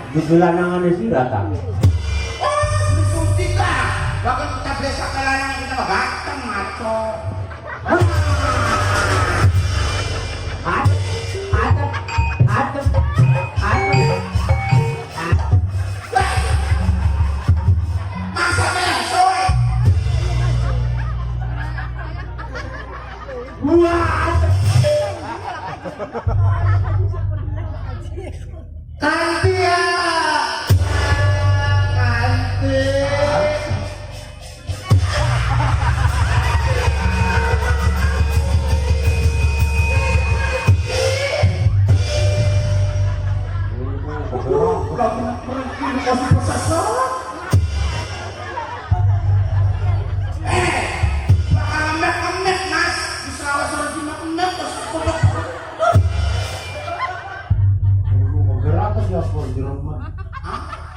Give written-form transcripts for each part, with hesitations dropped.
Dudu lanangane sira ta. Oh, beli lah. Bahkan kita beli lanang kita mah ganteng maco. Atep, atep, atep, atep. Masa mesoy. Wah, Kanti ya. Kanti. Eh, bakal emek-emek, Mas. Di sawah sore emek terus kodok. Kegerakan ya pun di rumah.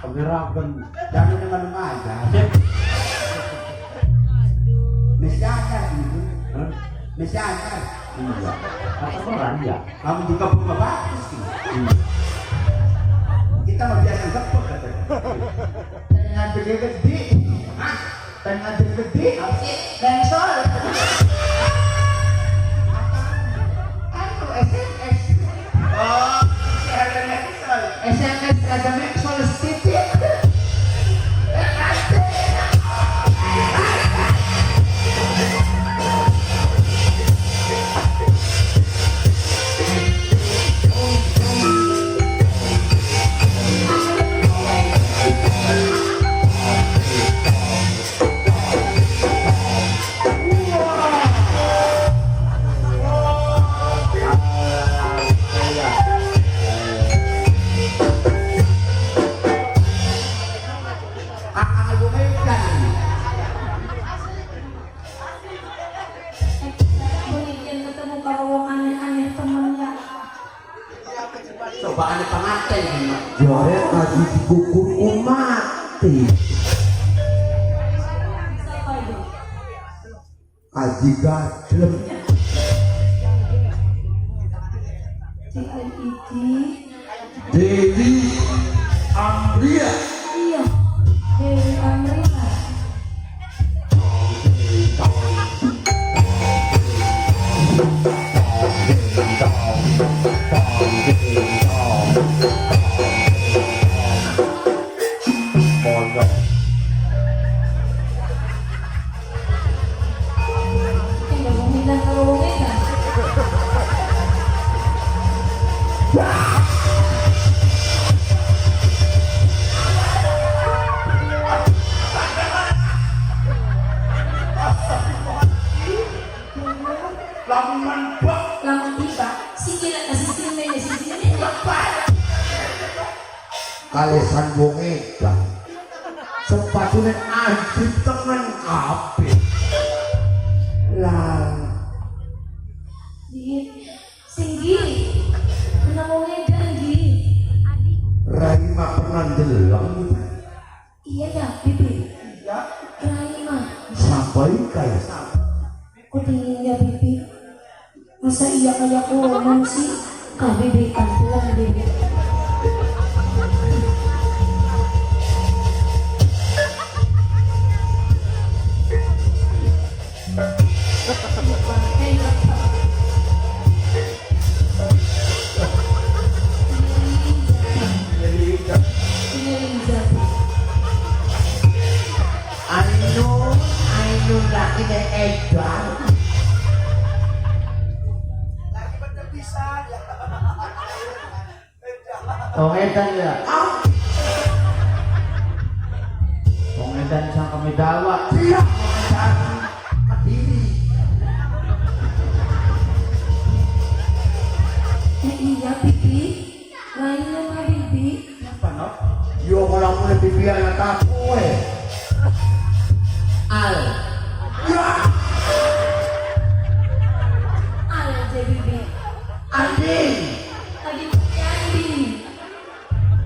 Kegerakan. Jangan dengan aja. Mesti ada gitu. Hah? Mesti ada. Iya. Kata orang ya. Kamu juga bunga bagus gitu. Kita mah biasa gepok katanya. Pengen gede-gede. Hah? Pengen gede-gede. Apa sih? Lensol. Anu SMS. Oh, si ada Maxwell. SMS ada Maxwell titik. Eh, Kakak lu edan. Mungkin ketemu karo wong aneh-aneh temen ya. Coba aneh pengantin ini. Jare kaji dikukur mati. Siapa itu? Kaji gadlem. CID. Dewi Amria. Iya. Dewi Amrina. Pondok. Iya, wong edan karo wong edan. Lamun bak. Lamun tiba, sikil sikil sikil. Kalesan wong edan. Sepatune anjing tengen kabeh. Lah, Di singgi. Ana wong edan gi. Rahima pernah ndeleng Iya ya, Bibi. Ya. Rahima. Sampai kayak Kok tingginya Bibi? Masa iya kayak ngomong sih? Kak Bibi tampilan Bibi. Anu, anu laki nek edan. Lagi pada bisa ya. Wong edan ya. Wong edan sang kami dawa. Iya, wong edan Kediri. Eh, iya Bibi. Lainnya mah Bibi. Apa no? Yo kalau mulai bibi anak aku eh. Al. Ya, Al aja Bibi. Andi. Lagi Andi.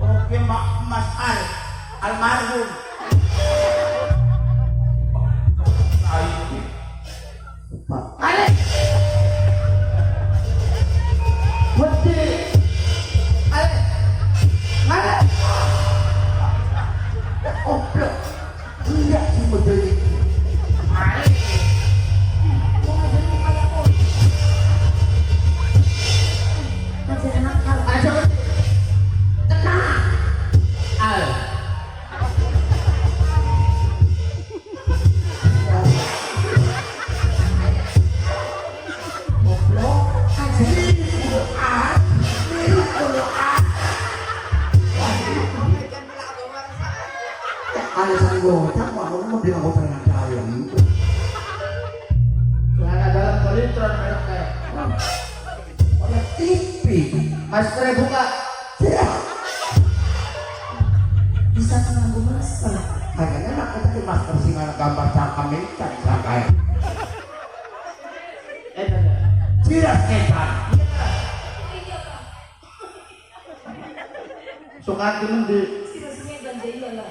Oke, Mak Mas Al. Almarhum. Ale. Wedi. Ale. Ale. Aja ngerti. Tenang. Al. Goblok. Quran. Quran. Alasan gocap, aku mau bilang aku celana dalam. Celana dalam kolintron merek kayak. Oleh TV. Maskernya buka. Ya. Bisa nganggo masker. Kayaknya nak kita di masker sing ana gambar cangkem edan sangkae. Edan ya. Jiras edan. Suka di. Sirasnya ganda iya lah.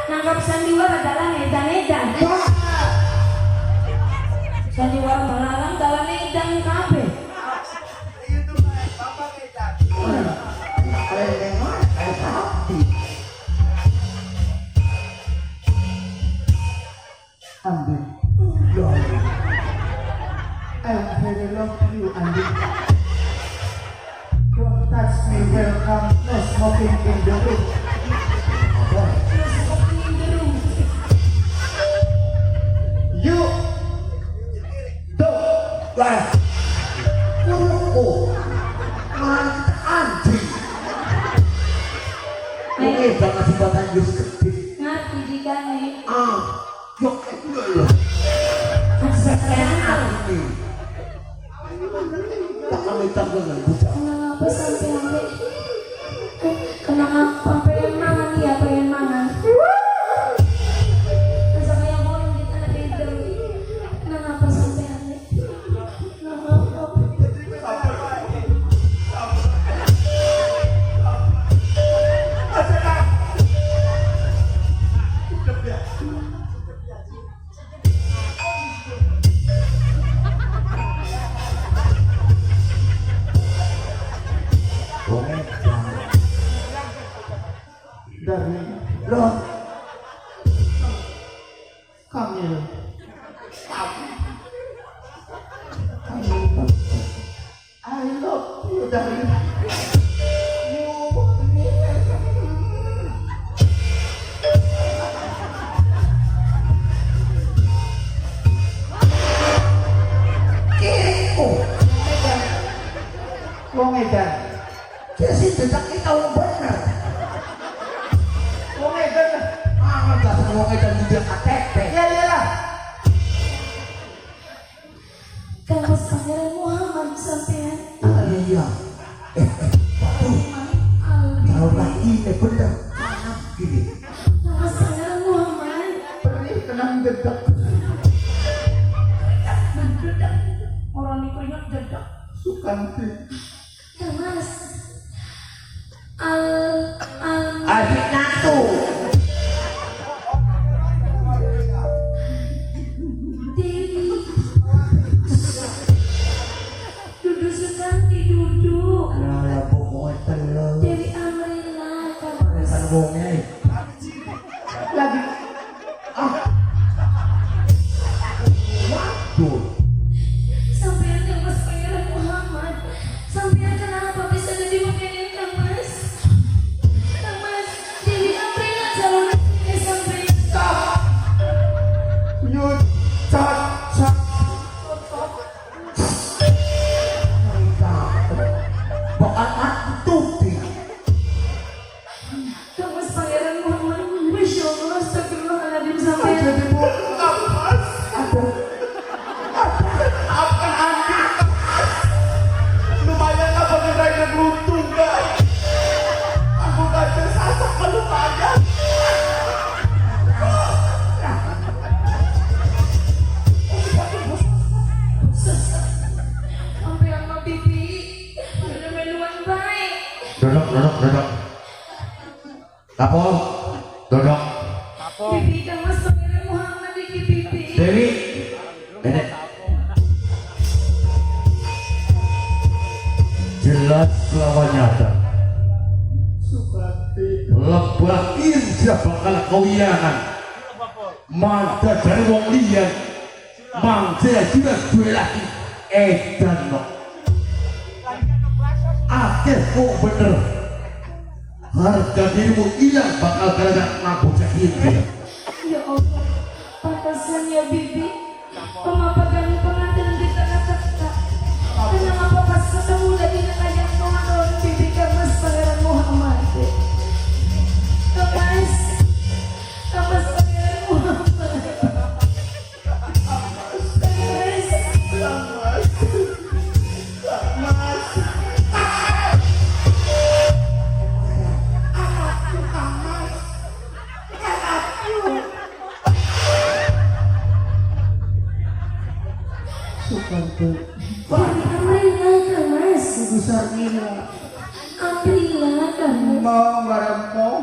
Nangkap sandiwara dalam edan-edan. Sandiwara melarang dalam edan kabeh. Ambil. I very love you, Andi. Don't touch me, welcome. No smoking in the room. No smoking in the room. You don't. Lah. Kuruku. Man anjing. Oke, bakal sifatan Yus gede. Ngerti dikane. Ah, yo lho. Aja Tak kami tanggung bocah. Kenapa sampai sampai kenapa pengen mangan ya pengen mangan. Masa kayak orang kita ada itu. Kenapa sampai aneh? Kenapa? Wong edan. Darling, Loh, Kamil. Kamil. I love you, darling. You me. kiriku. Wong edan. Dia sih dedak kita wong bener. Wong edan. Ah, dasar wong edan juga KTP. Ya iyalah. Kang Mas Pangeran Muhammad sampean. Iya. Waduh, calon lagi ini bener. Gini. Kang Mas Pangeran Muhammad. Perih tenang dedak. Mendedak. Orang itu ingat dedak. Sukanti. Kang Mas. Al al Adik natu. Dewi. Dudu Sukanti duduk. Lah, pokoknya telur. Dewi Amrila Kang Mas. Kan wonge. Lagi Ah. Waduh. Sampean Kang Mas Pangeran Muhammad. Sampean kenapa bisa jadi begini Kang Mas? Kang Mas, Dewi Amrila calon istri sampean. you cak cak. Bakal mati. Kang Mas Pangeran Muhammad, Masya Allah, astagfirullahaladzim sampean. Jadi bu apa? Apa Andi? Lumayan apa ngerayang lutung guys. Aku kaca sasak lumayan. Sampean mah bibi, melu-meluan baik. Dodok, dodok, dodok. Kapol, dodok. Bibi Kang Mas Pangeran Muhammad iki bibi. Dewi, nenek. Jelas lawan nyata. Sukanti. Lebah injah bakal kauyangan. Mangga dari wong liyan. Mangga juga duwe lagi edan no. Akeh kok bener. Harga dirimu hilang bakal gara-gara mabuk ini. Ya Allah, pantesan ya Bibi. Pemapagan pengantin di tengah-tengah. Kenapa pas ketemu dari kayak nonton Bibi Kang Mas Pangeran Muhammad. Kang Mas, Kang Mas Pangeran Muhammad. Kang Mas, Mas. Mas. Anakku Kang Mas. Anakku. Sukanto. Amrila Kang Mas. Besar nila. Amrila Kang Mas. Mau barang mau.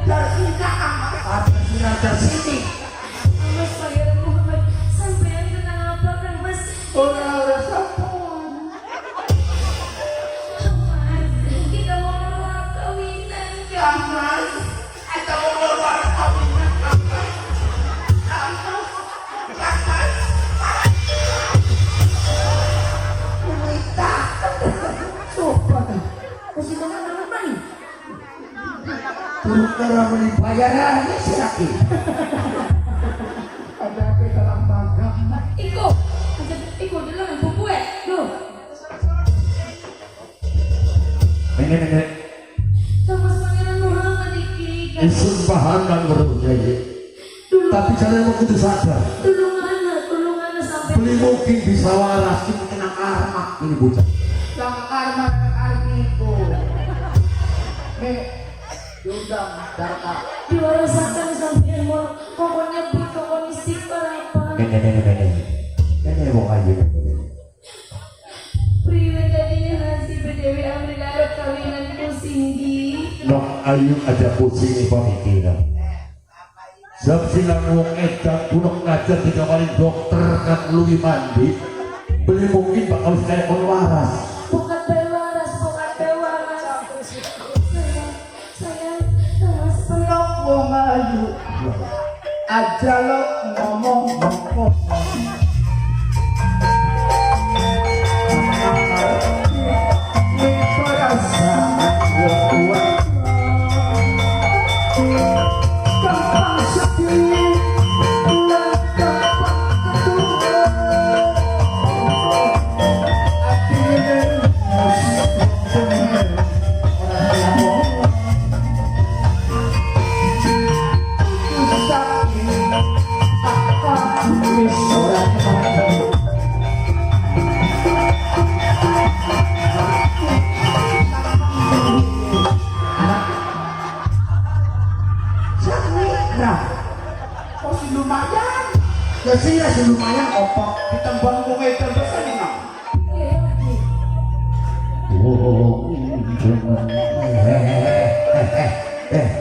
Dari Kang Mas. Apa sih dari sini? Kang Mas Pangeran Muhammad, sampean kenapa Kang Mas? Ora-ora sampun. Kang Mas, kita mau nolak kawinan Kang Kang Mas. Ada wong loro arep kawinan Kang Mas. Kang Mas. Kang Mas. Kumita. Coba kasih mana mana nih. Turun ke beli bayaran sih lagi. Ada apa dalam bangga? Iko, aja Iko delengan buku Duh, Ini ini Kang Mas Pangeran Muhammad iki. isun paham kan weruh ya iki. Tapi saya mau kudu sadar. Tulungana, tulungana sampai Beli mungkin bisa waras ini kena karma ini bocah. Lang karma nang armiku. Nek diundang Darka. diwarasakan sampean mau pokoknya nyebut pokoknya istighfar apa. Ini ini ini ini. Ini wong ayu. Priwe jadinya nasib Dewi Amrila arep kawinan ku Singgi. Nok ayu aja pusing nih pemikiran. Sebab silang wong edan punok ngajar dikawali dokter kan luwi mandi. Beli mungkin bakal kayak kon waras. Bukan bewaras, bukan bewaras. Sayang, sayang, Mas Pangeran. Nok wong ayu. Aja lo ngomong ngomong. Gampang sedih, lan gampang ketua. Atine ora ngomong. Wis ora kemana. Nah, Kok sih lumayan. ya sih ya sih lumayan opo. Ditembang wong edan seneng. Oh,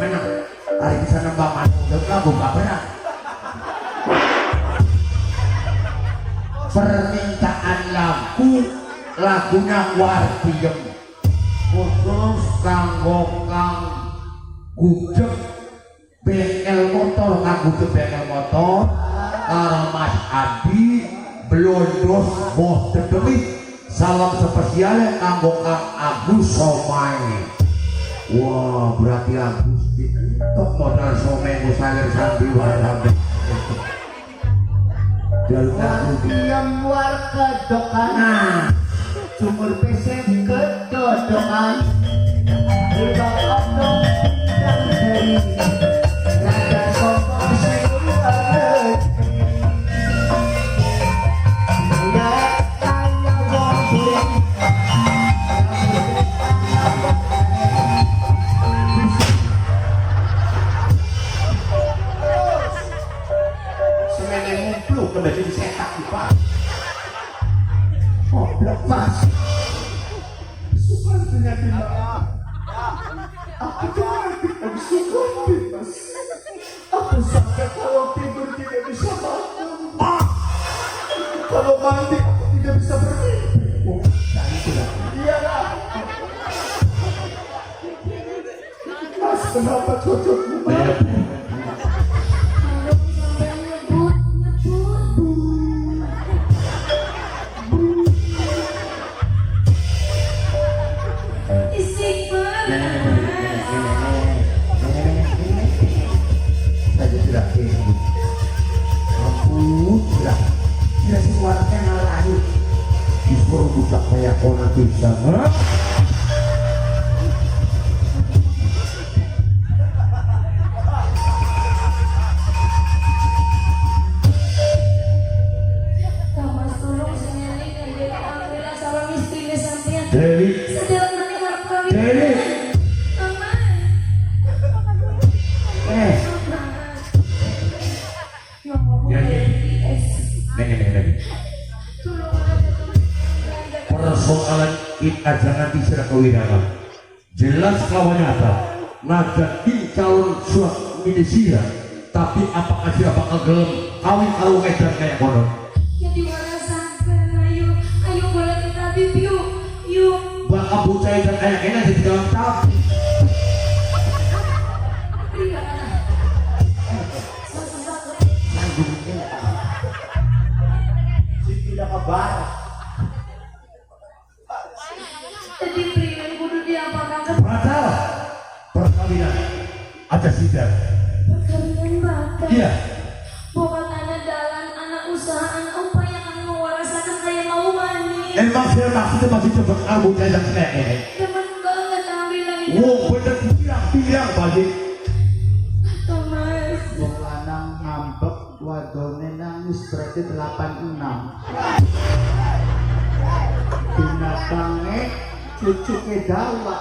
menang. Hari bisa nembang mana? Lagu gak pernah. Permintaan lagu, lagunya Wardiem. Khusus kanggo kang gudeg bengkel motor, kang gudeg bengkel motor, karo Mas Adi, Blondos, Boh Dedemit. Salam spesial kanggo Kang Agus Somai. Wah, berarti Agus itu modal somai musalir sambil warambe. Jalur lagu. Diam war kedokan. Nah, Sumur pesek kedodokan. Lubang oknum bintang dari Raga sokong sing luar negeri. Ya kaya wong bule. Semene ngumpul kembali disetak di Pak. Goblok mas. Sukantinya di mana? Aku cuma dengan Sukanti mas. Aku sampai kalau tidur tidak bisa bangun. Kalau mandi aku tidak bisa bermimpi. Iya lah. Mas kenapa cocokmu mas? Dewi. Sedalam maning arep kawin. Dewi. Aman. Eh. Ya, ya. Neng. Persoalan kita jangan diserah kewirakan. Jelas kawan nyata. Naga di calon suami sira, tapi apakah sira bakal gelem kawin karo edan kayak kono? Ya diwarasaken, ayo, ayo boleh kita tabib yuk, yuk. Bakal bocah edan kayak kene jadi dalam tabib. Iya. Si tidak kabar. Jadi primen kudu diapakan? Batal perkawinan ada sidang. Perkawinan batal. Iya. Bukan anak dalan, anak usaha, anak upaya kan mewarasakan kayak mau mani. Emang saya maksudnya masih coba kamu jajan kayak. Temen banget ambil lagi. Wow, bener bilang balik. Thomas. Wong lanang ngambek, wadone nangis berarti 86. Binatange cucuke dawa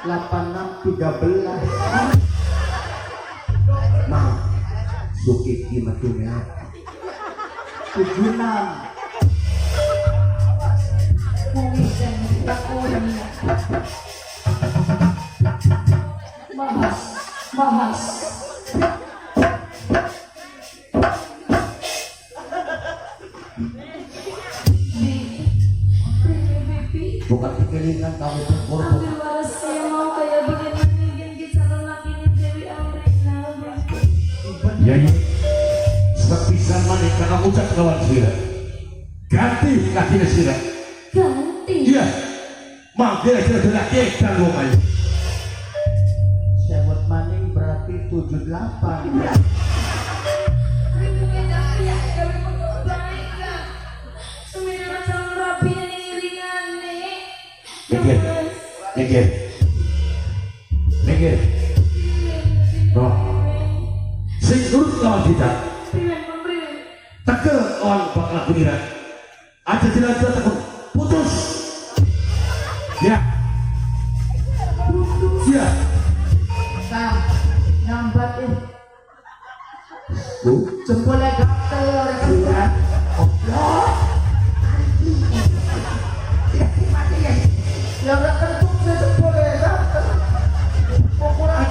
86 13. Mau Sukiki metune apa? 76. Wong edan takon. Bahas, bahas. Bukan kekelingan kamu berkorban. Ambil waras saya mau kayak begini gen calon laki ini Dewi Amrina. Ya ya. Sepisan maneh kakak ucap kawan sira. Ganti lakine sira. Ganti. Iya. Mangke sira laki edan wong ayu. Sewot maning berarti 78. Ribu edan ya gawe baik kan. Semene calon rapi ning iringane. Minggir. Minggir. Minggir. Roh. Sing nurut lawan kita. Tekel lawan bakal pengiran. Aja jelas-jelas tekun. Putus. Ya. Putus. Ya. Nah, nyambat eh. Bu, jempolnya gatel orang kan. Goblok. Ya ora kentut sih jempolnya gatel. Ukuran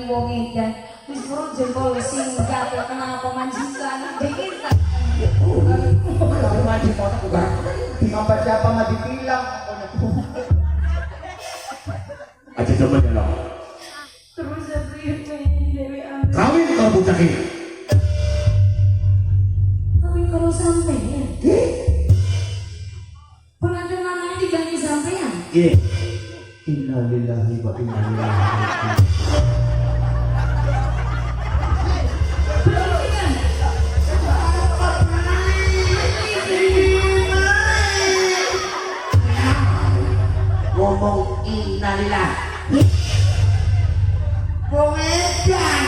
wong edan wis weruh jempol singkat kenapa majikan dikit Dingambat siapa nggak dibilang. Aja coba jalan. Terus Dewi Amri. Kawin kalau bocah ini. Kawin kalau sampean. Pengantin lanangnya diganti sampean. Iya. Innalillahi wa inna ilaihi raji'un. Ngomong innalillah. Wong edan.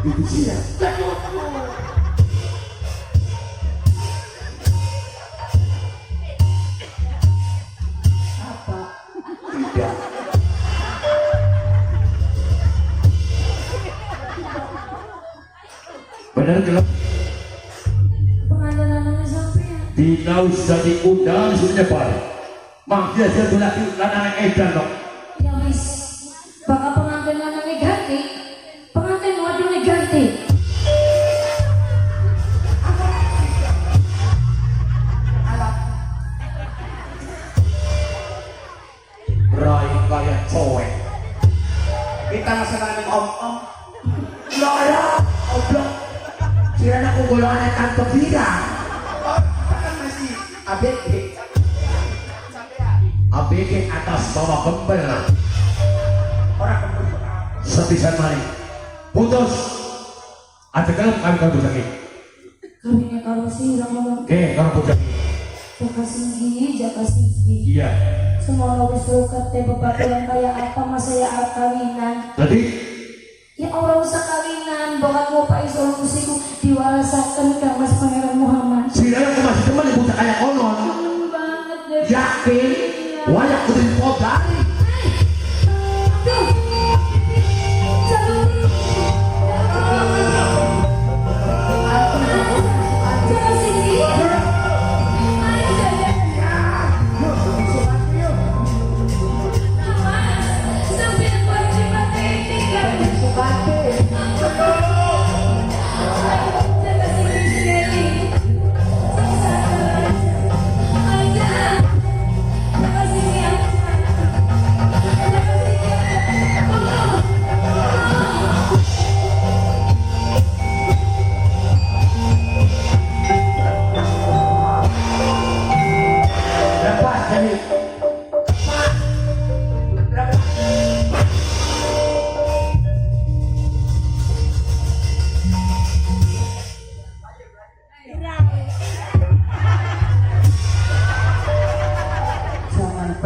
Itu sih ya. Apa? Tidak. Benar gelap. Pengantin lanangnya sampean. Dina usah diundang sudah nyebar. Mangke sira laki lanang edan kok. Ya wis. Bakal pengantin lanangnya ganti. Pengantin wadone ganti. Rai kaya cowek. Kita senang om-om. Loro, oblok. Sirana aku golongan tante Vira. Oh, kita kan masih ABG. ABG atas bawah gembel. Orang gembel. Sepisan maning. Putus. Aja gelem kawin karo bocah iki. Kawinnya karo sira ngomong. Karo bocah. Jaka Singgi, Jaka Singgi. Iya. Semono wis ruket teh bebaturan kaya apa masa ya arep kawinan. Jadi ya ora usah kawinan, bokat ngopai solusiku diwarasaken Kang Mas Pangeran Muhammad. Sira aku masih temen bocah kaya konon. Seneng banget deh. Yakin? Wayak kudu dipodari. Aduh. Jaka Singgi.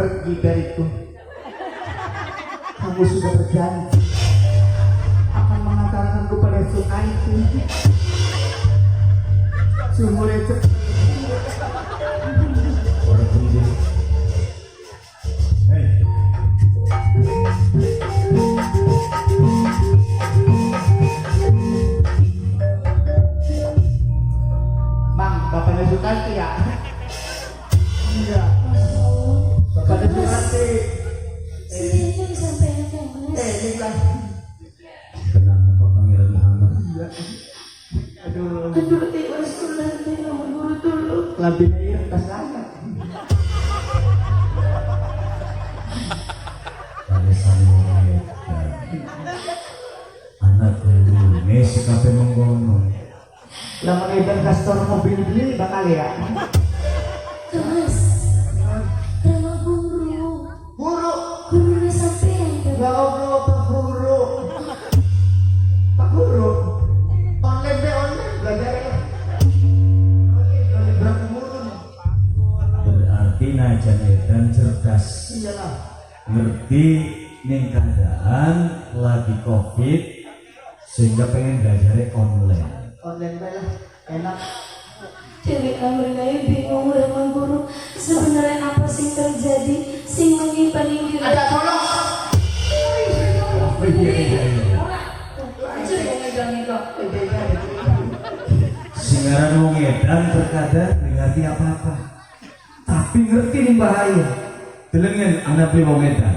Pergi dariku. Kamu sudah berjanji akan mengantarkanku pada Sukanti. Sumurnya cepat. Hey. Bang, bapaknya Sukanti ya? Iya. Bapaknya Sukanti. Sini sampai apa Mas? Ini kan. Kenapa Pangeran Muhammad? Iya. Aduh. Aduh, tiwas tulan nomor guru dulu. Lebih air tas lagi. Anak guru sikape mengkono. Lamun edan kastor mobil beli bakal ya. Mas. Rama guru. Guru. Guru sampean. Ya Allah, Pak Guru. Pak Guru. Online deh, online belajar. Online berapa guru. Berarti najan edan cerdas. Iyalah. Ngerti ning keadaan lagi Covid sehingga pengen belajar online. Online lah, enak. Dewi Amrina bingung Rama Guru, sebenarnya apa sih terjadi sing menimpa ning diri. Ada tolong. Singaran wong edan terkadang ngerti apa-apa, tapi ngerti ning bahaya. Delengen anak wong edan.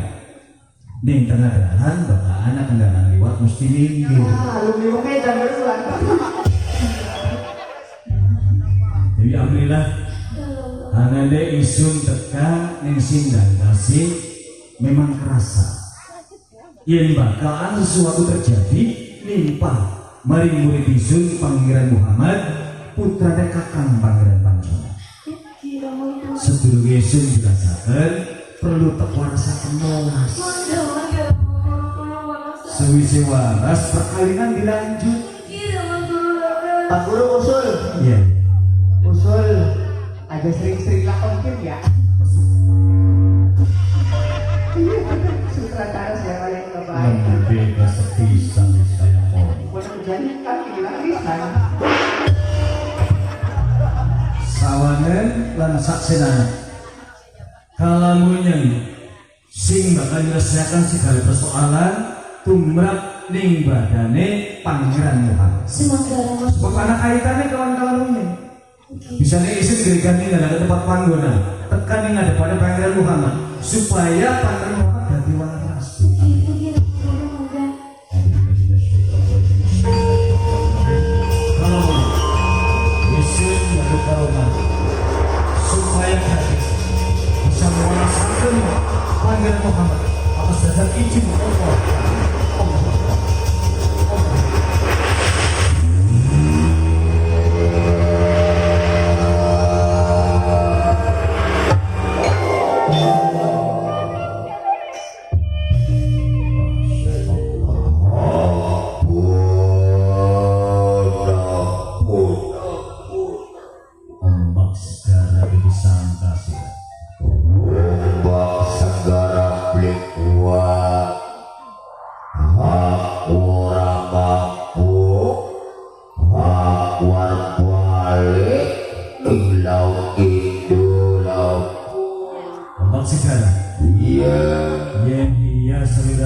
Ning tengah dalan bakal anak kendaraan liwat mesti minggir. Ah, lu wong edan berulang. Jadi alhamdulillah anane isun teka ning sindang kasih memang kerasa. Yen bakalan sesuatu terjadi nimpa maring murid isun Pangeran Muhammad putrane Kakang Pangeran Pancono. Sedurunge isun jelasaken perlu tewarasaken welas. Sewise waras perkawinan dilanjut. Pak Guru usul. Iya. Usul aja sering-sering lakon kim ya. Iya, sutradara siapa yang terbaik? Lebih kesepisan saya kok. Sawangen lan saksenana. Kalamunyen sing bakal nyelesaikan segala persoalan tumrap ning badane Pangeran Muhammad. Sebab ana kaitane kawan-kawan ini. Bisa nih isin gerigani nggak ada tempat panggonan, tekan nih ada pada Pangeran Muhammad supaya Pangeran Muhammad ganti waras. Kalau isin baru karomah supaya jadi bisa mewaraskan Pangeran Muhammad atas dasar izin Allah. Allah.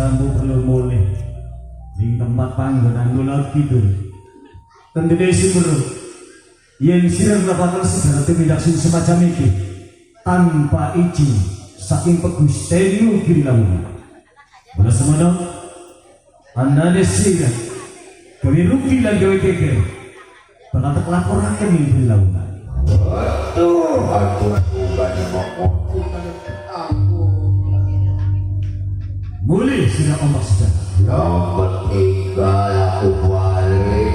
Sliramu perlu mulih ning tempat panggonan kula kidul. Tentune sumber yen sira mlakukan segala tindak sing semacam iki tanpa izin saking pegustenu Giri Lawuna. Mula semono anane sira gawe rugi lan gawe geger bakal tek laporaken ning Giri Lawuna. Tuh, aku bukan mau aku. Mulih sira ombak sejahtera. Nomor tinggal aku balik.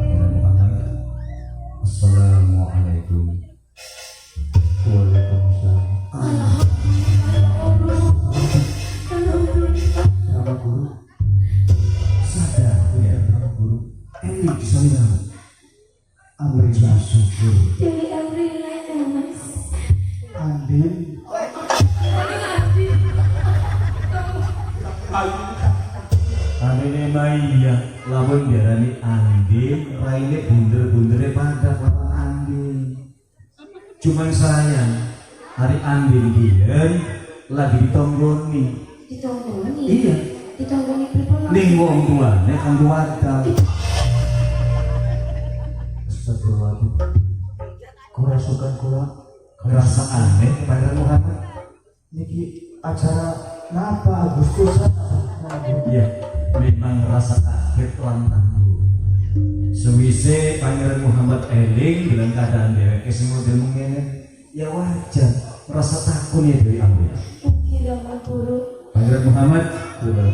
Pangeran Muhammad. Assalamualaikum. Waalaikumsalam. Alhamdulillah. Rama Guru. Sadar ya Rama Guru. Eling sliramu. Amrillah. Syukur. Dewi Amrila ya Mas. Andin. Adi. Anene Maya lamun diarani Andin, raine bunder-bundere pada lawan Andin. Cuman sayang, hari Andin biyen lagi ditonggoni. Ditonggoni. Iya. Ditonggoni pripun? Mas? Ning wong tuane kanggo wadal. Astagfirullahaladzim. Kerasukan kula. Rasa aneh Pangeran Muhammad. Niki acara napa Agustusan? Iya, memang rasa kaget lan tangguh. Sewise Pangeran Muhammad eling dengan keadaan dheweke sing model mengene, ya wajar rasa takut ya Dewi Amril. Oke Rama Guru. Pangeran Muhammad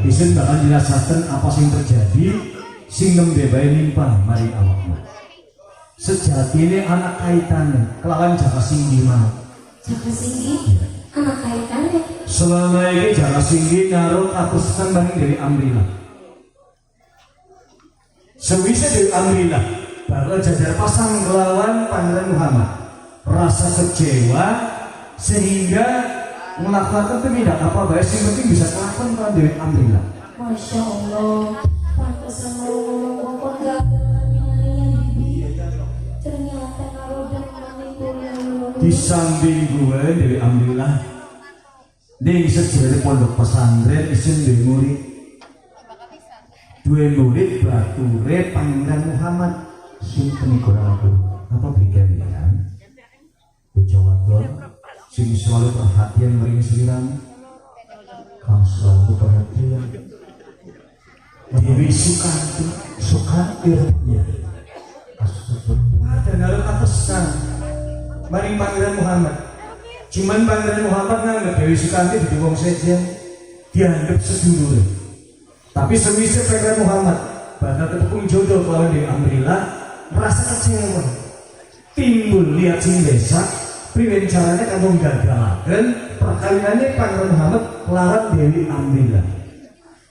isin bakal jelasaken apa sing terjadi sing nembe bae nimpa mari awakmu. Sejatine ana kaitane kelawan Jaka Singgi mau. Jaka Singgi. Ana kaitannya. Selama ini Jaka Singgi naruh katresnan maring Dewi Amrila. Sewise Dewi Amrila bakal jajar pasang kelawan Pangeran Muhammad. Rasa kecewa sehingga melakukan tindak apa bae sing penting bisa kelakon kelawan Dewi Amrila. Masya Allah. Pantesan mau ngomong kok gagal kawinannya Bibi. Ternyata karo demane kula. Di samping gue Dewi Amrila ning sejarah pondok pesantren isin duwe murid. Duwe murid bature Pangeran Muhammad. Sinten niku Rama Guru? Apa berikan bocah wadon sing selalu perhatian maring sliramu. Kang selalu perhatian. Dewi Sukanti. Sukanti. Ya. Astagfirullah. Ada naruh katresnan maring Pangeran Muhammad. Cuman Pangeran Muhammad nganggep Dewi Sukanti dadi wong sejen, dianggap sedulur. Tapi sewise Pangeran Muhammad bakal ketepung jodoh kelawan Dewi Amrila, merasa kecewa. Timbul lihat sing desa, priwen caranya kamu gagalaken perkawinannya Pangeran Muhammad kelawan Dewi Amrila.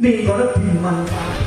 Ning kono dimanfaatkan.